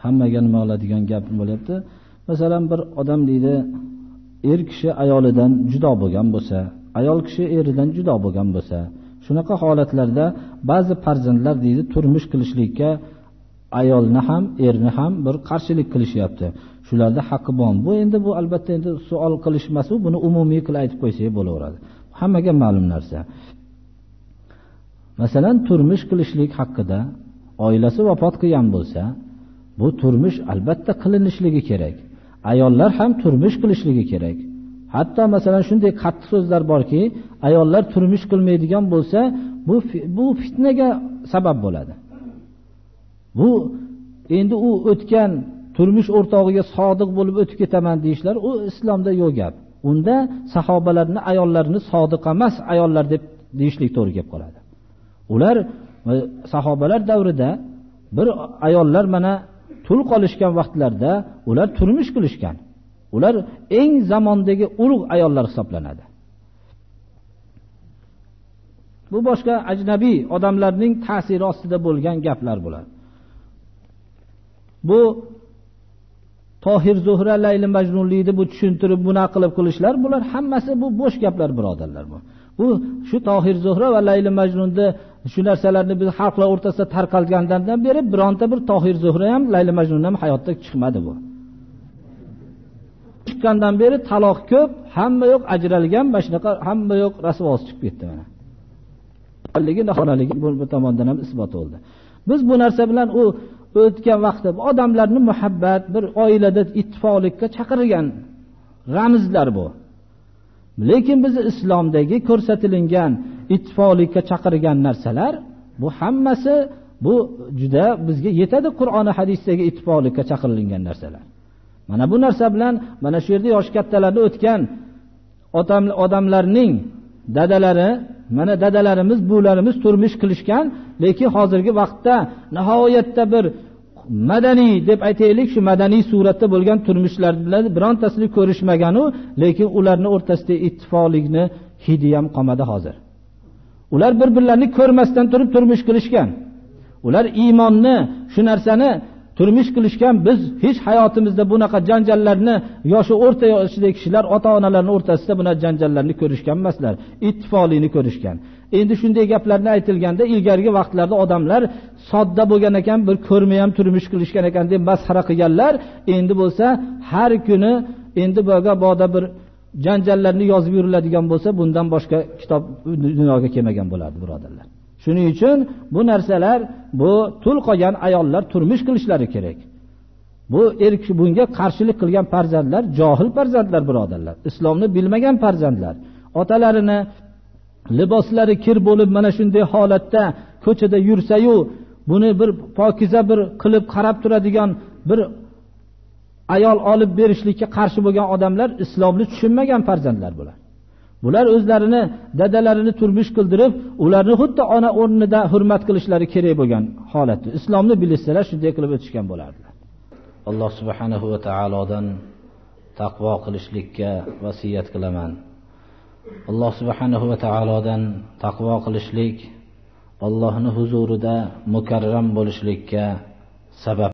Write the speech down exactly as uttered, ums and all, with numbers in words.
ھەممىگە نېمە قىلىدىغان گەپ بولۇپتۇ. مەسىلەن، بىر ئادەم دەيدۇ، ئېر كىشى ئايالىدىن جۇدا بولغان بولسا، ئايال كىشى ئېرىدىن جۇدا بولغان بولسا، شۇناقا ھالەتلەردە بەزى پەرزەنتلەر دەيدۇ، تۇرمۇش قىلىشلىككە ئايالنى ھەم، ئېرنى ھەم بىر قارشىلىق قىلىشياپتۇ. شۇلاردا ھەققى بار. بۇ ئەمدى، بۇ ئەلبەتتە ئەمدى سوئال قىلىش ئەمەس، بۇ، بۇنى ئومۇمىي قىلىپ ئېيتىپ قويسا بولىۋېرىدۇ. ھەممىگە مەلۇم نەرسە. مەسىلەن، تۇرمۇش قىلىشلىك ھەققىدە، ئائىلىسى ۋاپات قىلغان بولسا، بۇ تۇرمۇش ئەلبەتتە قىلىنىشلىكى كېرەك. ئاياللار ھەم تۇرمۇش قىلىشلىكى كېرەك. ھەتتا، مەسىلەن، شۇنداق قاتتىق سۆزلەر باركى، ئاياللار تۇرمۇش قىلمايدىغان بولسا، بۇ في-، بۇ فىتنىگە سەۋەب بولىدۇ. بۇ ئەمدى ئۇ ئۆتكەن تۇرمۇش ئورتاغىغا سادىق بولۇپ ئۆتۈپ كېتىمەن دېيىشلەر، ئۇ ئىسلامدا يوق گەپ. ئۇندا ساھابىلەرنى، ئاياللارنى سادىق ئەمەس ئاياللار دەپ دېيىشلىك توغرا كېلىپ قالىدۇ. ئۇلار، ئە، ساھابىلەر دەۋرىدە بىر ئاياللار مانا تۇل قالىشقان ۋاقىتلاردا ئۇلار تۇرمۇش قىلىشقان. ئۇلار ئەڭ زاماندىكى ئۇلۇغ ئاياللار ھېسابلىنىدۇ. بۇ باشقا ئەجنەبىي ئادەملەرنىڭ تەسىرى ئاستىدا بولغان گەپلەر بۇلار. بۇ توھىر زۆھرە، لەيلى مەجنۇنلىقنى بۇ چۈشەندۈرۈپ، بۇنى قىلىپ قىلىشلار، بۇلار ھەممىسى بۇ بوش گەپلەر، بۇرادەرلەر. بۇ، بۇ شۇ توھىر زۆھرە ۋە لەيلى مەجنۇندا شۇ نەرسىلەرنى بىز خەلقلەر ئورتىسىدا تارقالغاندىن بېرى بىرەنتە بىر توھىر زۆھرە ھەم لەيلى مەجنۇن ھەم ھاياتتا چىقمىدى بۇ. چىققاندىن بېرى تالاق كۆپ، ھەممە يوق ئەجرەلگەن، ماشۇناقا ھەممە يوق رەسۋاسى چىقىپ كەتتى مانا. لېكىن، بۇ، بۇ تاماندىن ھەم ئىسبات بولدى. بىز بۇ نەرسە بىلەن ئۇ ئۆتكەن ۋاقىتتا بۇ ئادەملەرنى مۇھەببەت، بىر ئائىلىدە ئىتتىپاقلىققا چاقىرغان رەمزلەر بۇ. لېكىن بىز ئىسلامدىكى كۆرسىتىلگەن ئىتتىپاقلىققا چاقىرغان نەرسىلەر، بۇ ھەممىسى، بۇ جۈدە بىزگە يېتىدۇ، قۇرئان ھەدىستىكى ئىتتىپاقلىققا چاقىرىلغان نەرسىلەر. مانا بۇ نەرسە بىلەن، مانا شۇ يەردە ياش كاتتىلارنى ئۆتكەن ئادەم، ئادەملەرنىڭ دادىلىرى، مانا دادىلىرىمىز، بۇلىرىمىز تۇرمۇش قىلىشقان، لېكىن ھازىرقى ۋاقىتتا ناھايەتتە بىر مەدەنىي دەپ ئېيتايلىق، شۇ مەدەنىي سۈرەتتە بولغان تۇرمۇشلار بىلەن بىرەنتەسىنى كۆرۈشمىگەنۇ، لېكىن ئۇلارنىڭ ئورتىسىدا ئىتتىپاقلىقنى ھىدى ھەم قالمىدى ھازىر. ئۇلار بىر-بىرلەرنى كۆرمەستىن تۇرۇپ تۇرمۇش قىلىشكەن. ئۇلار ئىماننى، شۇ نەرسىنى تۇرمۇش قىلىشكەن. بىز ھېچ ھاياتىمىزدا بۇناقا جانجاللارنى، ياخشى ئورتا ياشىدىكى كىشىلەر ئاتا-ئانىلارنى ئورتىسىدا بۇناق جانجاللارنى كۆرۈشكەن ئەمەسلەر. ئىتتىپاقلىقنى كۆرۈشكەن. ئەمدى شۇنداق گەپلەرنى ئېيتىلگەندە، ئىلگەرگى ۋاقىتلاردا ئادەملەر ساددا بولغان ئىكەن، بىر كۆرمەي ھەم تۇرمۇش قىلىشقان ئىكەن دەپ مەسخىرە قىلغانلار، ئەمدى بولسا ھەر كۈنى، ئەمدى بۇ بادا بىر جانجاللارنى يازىپ يۈرۈلىدىغان بولسا، بۇندىن باشقا كىتاب دۇنياغا كەلمىگەن بولاتتى، بۇرادەرلەر. شۇنىڭ ئۈچۈن بۇ نەرسىلەر، بۇ تۇل قالغان ئاياللار تۇرمۇش قىلىشلىرى كېرەك. بۇ ئېركىشى بۇنىڭغا قارشىلىق قىلغان پەرزەنتلەر، جاھىل پەرزەنتلەر، بۇرادەرلەر. ئىسلامنى بىلمىگەن پەرزەنتلەر. ئاتىلىرىنى لىباسلىرى كىر بولۇپ، مانا شۇنداق ھالەتتە كوچىدا يۈرسەيۇ، بۇنى بىر پاكىزە بىر قىلىپ قاراپ تۇرىدىغان بىر ئايال ئالىپ بېرىشلىككە قارشى بولغان ئادەملەر ئىسلامنى چۈشەنمىگەن پەرزەنتلەر بۇلار. بۇلار ئۆزلىرىنى، دادىلىرىنى تۇرمۇش قىلدۇرۇپ، ئۇلارنى خۇددى ئانا ئورنىدا ھۆرمەت قىلىشلىرى كېرەك بولغان ھالەتتە. ئىسلامنى بىلسىلەر، شۇنداق قىلىپ ئۆتۈشكەن بولارلار. ئاللاھ سۇبھانەھۇ ۋە تائالادىن تەقۋا قىلىشلىككە ۋەسىيەت قىلىمەن. ئاللاھ سۇبھانەھۇ ۋە تائالادىن تەقۋا قىلىشلىك، ئاللاھنىڭ ھۇزۇرىدا مۇكەررەم بولۇشلۇققا سەۋەب.